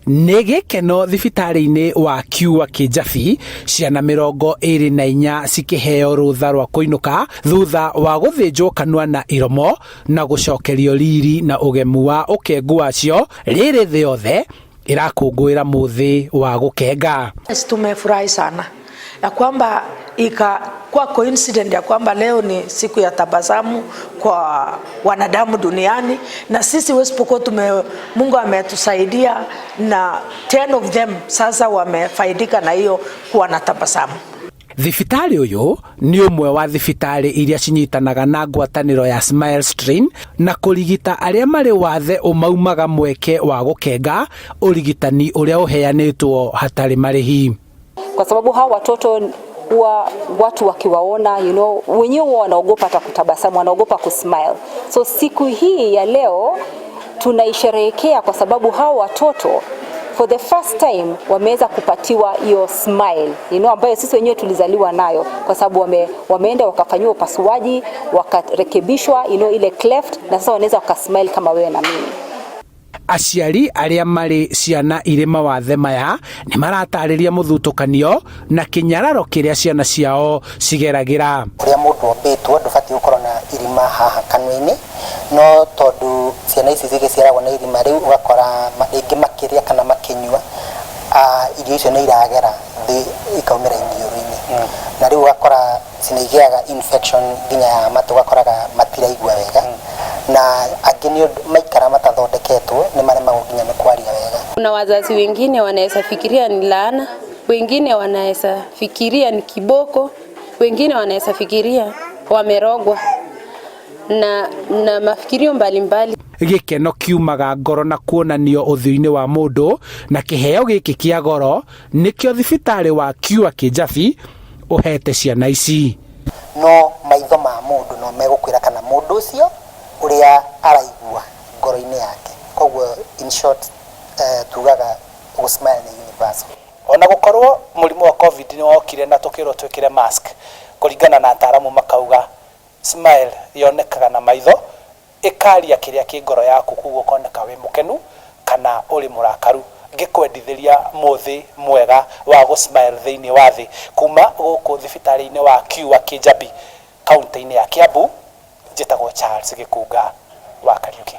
Nĩ gĩkeno thibitarĩ-inĩ wa Cure Kĩjabi, ciana 24 cikĩheo rũtha rwa kũinũka thutha wa gũthĩnjwo kanua na iromo na gũcokerio riri na ũgemu wa ũkengu wacio rĩrĩ thĩ yothe ĩrakũngũĩra mũthĩ wa gũkenga. Tumefurahi sana ya kwamba ikakuwa coincident ya kwamba leo ni siku ya tabasamu kwa wanadamu duniani, na sisi West Pokot Mungu ametusaidia na 10 of them sasa wamefaidika na hiyo kuwa na tabasamu. Thibitarĩ ũyũ nĩ ũmwe wa thibitarĩ iria cinyitanaga na ngwatanĩro ya Smile Train na kũrigita arĩa marĩ wathe ũmaumaga mweke wa gũkenga, ũrigitani ũrĩa ũheanĩtwo hatarĩ marĩhi. Kwa sababu hawa watoto huwa watu wakiwaona, wenyewe huwa wanaogopa hata kutabasamu, wanaogopa kusmile. So siku hii ya leo tunaisherehekea kwa sababu hawa watoto for the first time wameweza kupatiwa hiyo smile ambayo sisi wenyewe tulizaliwa nayo, kwa sababu wameenda wakafanyiwa upasuaji, wakarekebishwa ile cleft, na sasa wanaweza wakasmile kama wewe na mimi. Aciari arĩa marĩ ciana irĩ mawathe maya nĩ maratarĩria mũthutũkanio na kĩnyararo kĩrĩa ciana ciao cigeragĩra. Ũrĩa mũndũ ombĩtwo, ndũbatiĩ gũkorwo na irima haha kanua-inĩ, no tondũ ciana ici cigĩciaragwo na irima rĩu, ũgakora rĩngĩ makĩrĩa kana makĩnyua, irio icio nĩ iragera thĩ ikaumĩra iniũrũ-inĩ, na rĩu ũgakora nĩ igĩaga infection nginya ya matũ, ũgakoraga matiraigua wega, na angĩ nĩ ũndũ maikara matathondeketwo nĩ maremagwo nginya nĩ kwaria wega. Kuna wazazi wengine wanaweza fikiria ni laana, wengine wanaweza fikiria ni kiboko, wengine wanaweza fikiria wamerogwa na mafikirio mbalimbali. Gĩkeno kiumaga ngoro na kuonanio ũthiũ-inĩ wa mũndũ, na kĩheo gĩkĩ kĩa goro nĩkĩo thibitarĩ wa Cure Kĩjabi ũhete ciana ici. No maitho ma mũndũ no megũkwĩra kana mũndũ ũcio ũrĩa araigua ngoro-inĩ yake. Koguo in short, tugaga gũ smile nĩ universal. Ona gũkorwo mũrimũ wa COVID nĩ wokire na tũkĩrwo twĩkĩre mask, kũringana na ataramu makauga smile yonekaga na maitho, ĩkaria kĩrĩa kĩ ngoro yaku, koguo ũkoneka wĩ mũkenu kana ũrĩ mũrakaru. Ngĩkwendithĩria mũthĩ mwega wa gũ smile thĩinĩ wa thĩ. Kuma gũkũ thibitarĩ-inĩ wa Cure Kĩjabi, kaunti-inĩ ya Kiambu, njĩtagwo Charles Gĩkunga wa Kariuki.